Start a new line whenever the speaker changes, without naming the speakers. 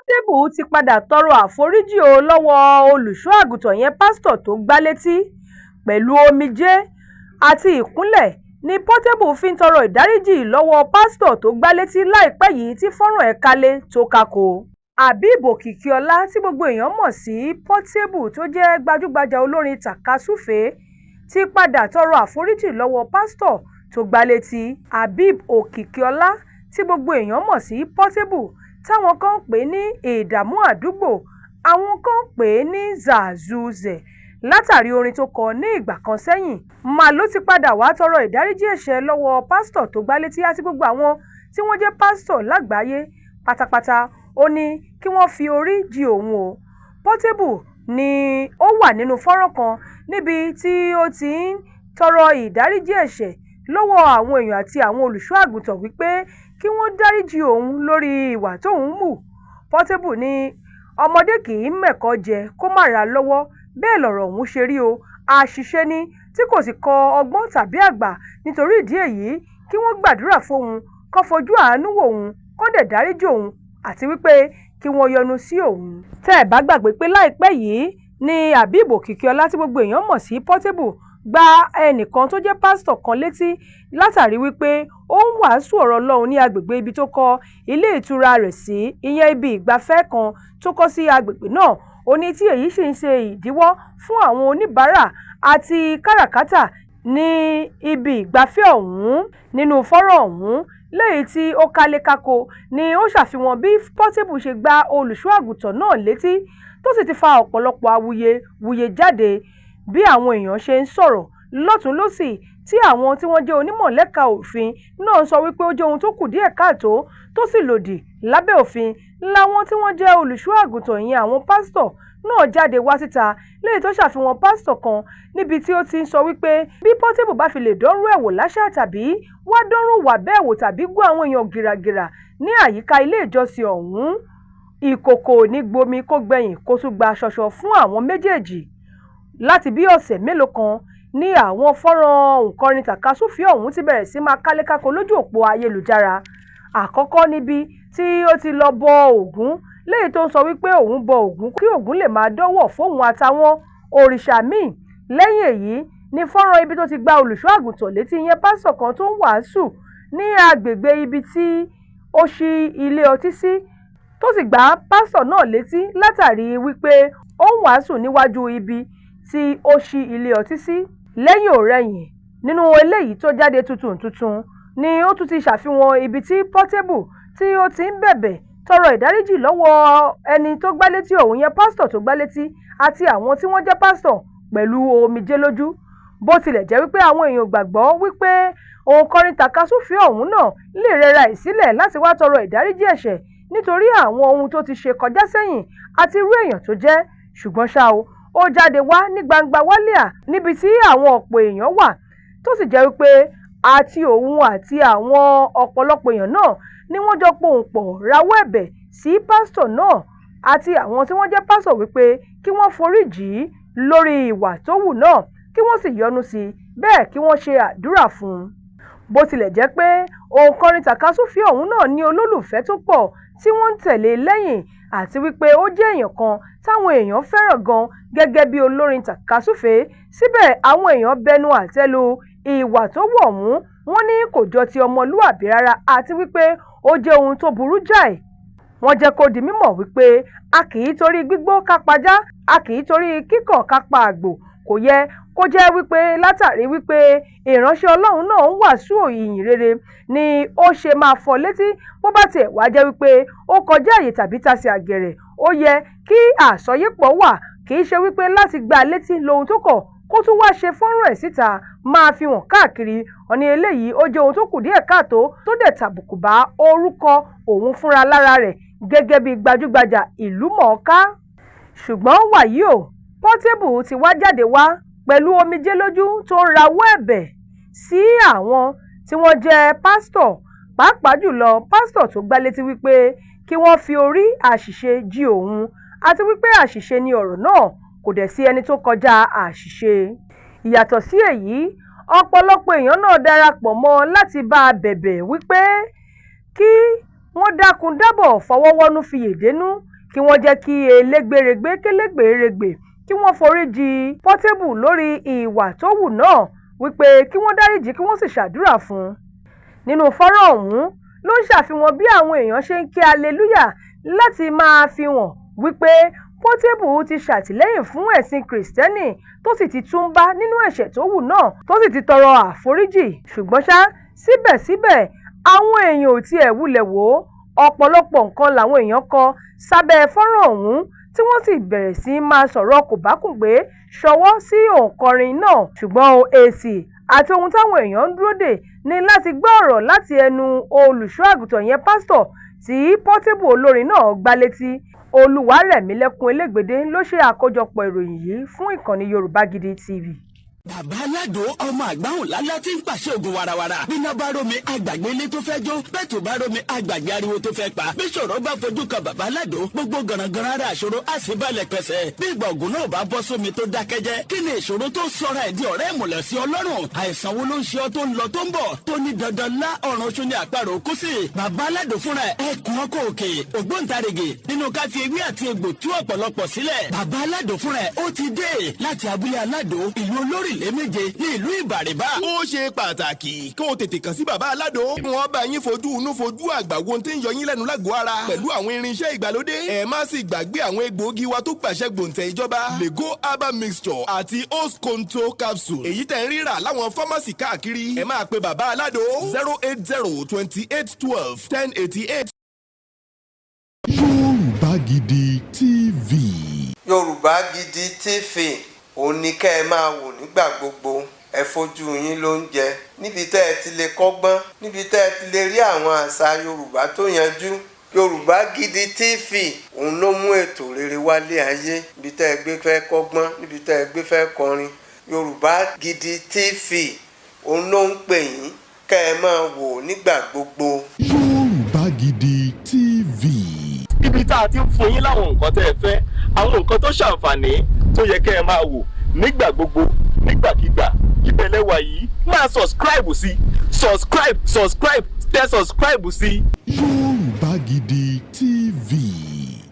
Portable ti padà tọrọ àforíjì o lọ́wọ́ olùṣọ́-àgùntàn ìyẹn pásítọ̀ tó gbá létí. Pẹ̀lú omijé àti ìkúnlẹ̀ ní Portable fi ń tọrọ ìdáríjì lọ́wọ́ pásítọ̀ tó gbá létí láìpẹ́ yìí tí fọ́nrán ẹ̀ kalẹ̀ tó kákó. Habeeb Okikiola tí gbogbo èèyàn mọ̀ sí Portable tó jẹ́ gbajúgbajà olórin tàka-súfèé ti padà tọrọ àforíjì lọ́wọ́ pásítọ̀ tó gbá létí. Habeeb Okikiola tí gbogbo èèyàn mọ̀ sí Portable, táwọn kan ń pè ní ìdààmú àdúgbò, àwọn kan ń pè é ní Zàzúzẹ̀ látàrí orin tó kọ ní ìgbà kan sẹ́yìn, mà ló ti padà wàá tọrọ ìdáríjì ẹ̀ṣẹ̀ lọ́wọ́ pásítọ̀ tó gbá létí àti gbogbo àwọn tí wọ́n jẹ́ pásítọ̀ lágbàáyé pátápátá. Ó ní kí wọ́n fi orí jì òun o. Portable ni ó wà nínú fọ́nrán kan níbi tí ó ti ń tọrọ ìdáríjì ẹ̀ṣẹ̀ lọ́wọ́ àwọn èèyàn àti àwọn olùṣọ́ àgùntàn wípé kí wọ́n dáríjì òun lórí ìwà tóun hù. Portable ní ọmọdé kì í mẹ̀kọ jẹ kó má ra lọ́wọ́, bẹ́ẹ̀ lọ̀rọ̀ ọ̀hún ṣe rí o. Àṣìṣe ni tí kò sì kọ ọgbọ́n tàbí àgbà. Nítorí ìdí èyí, kí wọ́n gbàdúrà fóun, kó fojú àánú wò òun, kó dẹ̀ dáríjì òun, àti wípé kí wọ́n yọ́nú sí òun. Tẹ́ ẹ̀ bá gbàgbé pé láìpẹ́ yìí ni Habeeb Okikiola tí gbogbo èèyàn mọ̀ sí Portable gba ẹnìkan tó jẹ́ pásítọ̀ kan létí látàrí wípé ó ń wàásù ọ̀rọ̀ Ọlọ́run ní agbègbè ibi tó kọ́ ilé ìtura rẹ̀ sí, ìyẹn ibi ìgbafẹ́ kan tó kọ́ sí agbègbè náà. Ó ní tí èyí sì ń ṣe ìdíwọ́ fún àwọn oníbàárà àti káràkátà ní ibi ìgbafẹ́ ọ̀hún. Nínú fọ́nrán ọ̀hún léyìí tí ó kálékáko ni ó ṣàfihàn bí Portable ṣe gbá olùṣọ́ àgùntàn náà létí, tó sì ti fa ọ̀pọ̀lọpọ̀ awuyewuye jáde bí àwọn èèyàn ṣe ń sọ̀rọ̀ lọ́tùn lósì, tí àwọn tí wọ́n jẹ́ onímọ̀ lẹ́ka òfin náà sọ wípé ó jẹ́ ohun tó kù díẹ̀ káàtó tó sì lòdì lábẹ́ òfin. Láwọn tí wọ́n jẹ́ olùṣọ́ àgùntàn, ìyẹn àwọn pásítọ̀ náà, jáde wá síta léyìí tó ṣàfihàn pásítọ̀ kan níbi tí ó ti ń sọ wípé bí Portable bá fi lè dánrú ẹ̀ wò láṣà tàbí wá dánrú wà bẹ́ẹ̀ wò tàbí gún àwọn èèyàn gìràgìrà ní àyíká ilé ìjọsìn ọ̀hún, ìkòkò ò ní gbomi kó gbẹ̀yìn kó tún gba ṣọṣọ fún àwọn méjèèjì. Láti bí ọ̀sẹ̀ mélòó kan ní àwọn fọ́nrán òǹkọrin tàka-súfèé ọ̀hún ti bẹ̀rẹ̀ sí máa kálékáko lójú òpó ayélujára. Àkọ́kọ́ níbi tí ó ti lọ bọ Ògún, léyìí tó ń sọ wípé òun bọ Ògún kí Ògún lè máa dọ́wọ̀ fóun àtàwọn òrìṣà míì. Lẹ́yìn èyí ní fọ́nrán ibi tó ti gba olùṣọ́ àgùntàn létí, ìyẹn pásítọ̀ kan tó ń wàásù ní agbègbè ibi tí ó ṣí ilé ọtí sí, tó sì gbá pásítọ̀ náà létí látàrí wípé ó ń wàásù níwájú ibi tí ó ṣí ilé ọtí sí. Lẹ́yìn ò-rẹyìn, nínú eléyìí tó jáde tuntun tuntun ni ó tún ti ṣàfihàn ibi tí Portable tí ó ti ń bẹ̀bẹ̀ tọrọ ìdáríjì lọ́wọ́ ẹni tó gbá létí ọ̀hún, yẹn pásítọ̀ tó gbá létí, àti àwọn tí wọ́n jẹ́ pásítọ̀ pẹ̀lú omijé lójú. Bó tilẹ̀ jẹ́ wípé àwọn èèyàn gbàgbọ́ wípé òǹkọrin tàka-súfèé ọ̀hún náà lè rẹra ẹ̀ sílẹ̀ láti wá tọrọ ìdáríjì ẹ̀ṣẹ̀ nítorí àwọn ohun tó ti ṣe kọjá sẹ́yìn àti irú èèyàn tó jẹ́, ṣùgbọ́n ṣá o, ó jáde wá ní gbangba wálíà níbi tí àwọn ọ̀pọ̀ èèyàn wà, tó sì jẹ́ wípé àti òun àti àwọn ọ̀pọ̀lọpọ̀ èèyàn náà ni wọ́n jọ pohùn pọ̀ rawọ́ ẹ̀bẹ̀ sí pásítọ̀ náà àti àwọn tí wọ́n jẹ́ pásítọ̀ wípé kí wọ́n forí jì í lórí ìwà tó hù náà, kí wọ́n sì yọ́nú sí i, bẹ́ẹ̀ kí wọ́n ṣe àdúrà fún un. Bó tilẹ̀ jẹ́ pé òǹkọrin tàka-súfèé ọ̀hún náà ní olólùfẹ́ tó pọ̀ tí wọ́n ń tẹ̀lé lẹ́yìn, àti wípé ó jẹ́ èèyàn kan táwọn èèyàn fẹ́ràn gan gẹ́gẹ́ bí olórin tàka-súfèé, síbẹ̀ àwọn èèyàn bẹnu àtẹ́ lu ìwà tó hù ọ̀hún. Wọ́n ní kò jọ ti ọmọlúàbí rárá àti wípé ó jẹ́ ohun tó burú jáì. Wọ́n jẹ́ kó di mímọ̀ wípé a kì í torí gbígbó ká pajá, a kì í torí kíkàn ká pa àgbò. Kò yẹ kó jẹ́ wípé látàrí wípé ìránṣẹ́ Ọlọ́run náà ń wàásù ìyìn rere ni ó ṣe máa fọ́ létí. Bó bá tiẹ̀ wá jẹ́ wípé ó kọjá àyè tàbí tasẹ̀ àgẹ̀rẹ̀, ó yẹ kí àsọyépọ̀ wà, kì í ṣe wípé láti gbá a létí lohun tó kọ̀ kó tún wá ṣe fọ́nrán ẹ̀ síta máa fi hàn káàkiri. Wọ́n ní eléyìí ó jẹ́ ohun tó kù díẹ̀ káàtó tó dẹ̀ tàbùkù bá orúkọ òun fúnra lára rẹ̀ gẹ́gẹ́ bí gbajúgbajà ìlú mọ̀ọ́ká. Ṣùgbọ́n wàyí o, Portable ti wá jáde wá pẹ̀lú omijé lójú tó ń rawọ́ ẹ̀bẹ̀ sí àwọn tí wọ́n jẹ́ pásítọ̀, pàápàá jùlọ pásítọ̀ tó gbá létí, wípé kí wọ́n fi orí àṣìṣe jì òun, àti wípé àṣìṣe ni ọ̀rọ̀ náà, kò dẹ̀ sí ẹni tó kọjá àṣìṣe. Ìyàtọ̀ sí èyí, ọ̀pọ̀lọpọ̀ èèyàn náà darapọ̀ mọ́ láti bá a bẹ̀bẹ̀ wípé kí wọ́n dákun dábọ̀ fọwọ́ wọ́nú fiyè dénú. Kí wọ́n jẹ́ kí elégbèrègbè kélégbèrègbè kí wọ́n foríjì Portable lórí ìwà tó hù náà, wípé kí wọ́n dáríjì, kí wọ́n sì ṣàdúrà fún un. Nínú fọ́nrán ọ̀hún ló ń ṣàfihàn bí àwọn èèyàn ṣe ń ké hallelujah láti máa fi hàn wípé Portable ti ṣàtìlẹ́yìn fún ẹ̀sìn Kìrìsìtẹ́nì, tó sì ti túúbá nínú ẹ̀ṣẹ̀ tó hù náà, tó sì ti tọrọ àforíjì. Ṣùgbọ́n ṣá, síbẹ̀síbẹ̀, àwọn èèyàn ò tiẹ̀ wulẹ̀ wò ó. Ọ̀pọ̀lọpọ̀ nǹkan làwọn èèyàn kọ sábẹ́ fọ́nrán ọ̀hún, tí wọ́n sì bẹ̀rẹ̀ sí í máa sọ̀rọ̀ kòbákùngbé ṣọwọ́ sí òǹkọrin náà. Ṣùgbọ́n èsì àti ohun táwọn èèyàn ń dúró dè ní láti gbọ́ ọ̀rọ̀ láti ẹnu olùṣọ́ àgùntàn yẹn, pásítọ̀ tí Portable olórin náà gbá létí. Olúwarẹ̀mílẹ́kùn Elégbèdé ló ṣe àkójọpọ̀ ìròyìn yìí fún ìkànnì Yorùbá Gidi TV.
Bàbá Aládò, ọmọ àgbáhùn lálá tí ń pàṣẹ ògùn warawara. Bíná bá rómi, àgbàgbé ilé tó fẹ́ jó. Bẹ́ẹ̀ tó bá rómi, àgbàgbé ariwo tó fẹ́ pa. Bí ṣòro bá fojú kan bàbá Aládò, gbogbo gànàgànà ara àṣòro á sì balẹ̀ pẹ̀sẹ̀. Bí ìgbà ògùn náà bá bọ́ sómi tó dákẹ́jẹ́, kí ni ìṣòro tó sọra ẹ̀ di ọ̀rẹ́ ìmùlẹ̀ sí Ọlọ́run? Àìsàn wo ló ń ṣe ọ́ tó ń lọ tó ń bọ̀, tó ní dandan lá ọ̀run oṣù ní àparò kú sí? Bàbá Aládò fúnra ẹ̀ ẹkùn ọkọ̀ òkè, ògbóǹtarìgì nínú ká fi ewé àti egbò tú ọ̀pọ̀lọpọ̀ sílẹ̀. Bàbá Aládò fúnra ẹ̀ ó ti dé láti abúlé Aládò, ìlú olórílẹ̀ méje ní ìlú Ìbàrìbà.
Ó ṣe pàtàkì kó o tètè kàn sí bàbá Aládò, kí wọ́n bá yín fojú inú fojú àgbà wo tí ń yọ yín lẹ́nu lágọ̀ọ́ ara pẹ̀lú àwọn irinṣẹ́ ìgbàlódé. Ẹ má sì gbàgbé àwọn egbòogi wa tó gbàṣẹ gbòǹtẹ̀ ìjọba, Lego herbal mixture àti Osconto capsule, èyí tẹ̀ ń rírà láwọn pharmacy káàkiri. Ẹ máa pe bàbá Aládò 08028121088.
Yorùbá Gidi TV.
Yorùbá Gidi TV, òun ni kẹ́ ẹ máa wò nígbà gbogbo. Ẹ fojú yín ló ń jẹ níbi tẹ́ ẹ ti lè kọ́gbọ́n, níbi tẹ́ ẹ ti lè rí àwọn àṣà Yorùbá tó yanjú. Yorùbá Gidi TV, òun ló mú ètò rere wálé ayé. Níbi tẹ́ ẹ gbé fẹ́ kọ́gbọ́n, níbi tẹ́ ẹ gbé fẹ́ kọrin, Yorùbá Gidi TV, òun ló ń pè yín kẹ́ ẹ máa wò nígbà gbogbo.
Yorùbá Gidi TV.
Ibi tá a ti ń fún yín láwọn nǹkan tẹ́ ẹ fẹ́, àwọn nǹkan tó ṣàǹfààní tó yẹ kẹ́ ẹ máa wò nígbà gbogbo, nígbàkigbà, ibẹ̀ lẹ́wà yìí. Máa subscribe sí, subscribe, subscribe, tẹ subscribe sí.
Yorùbá.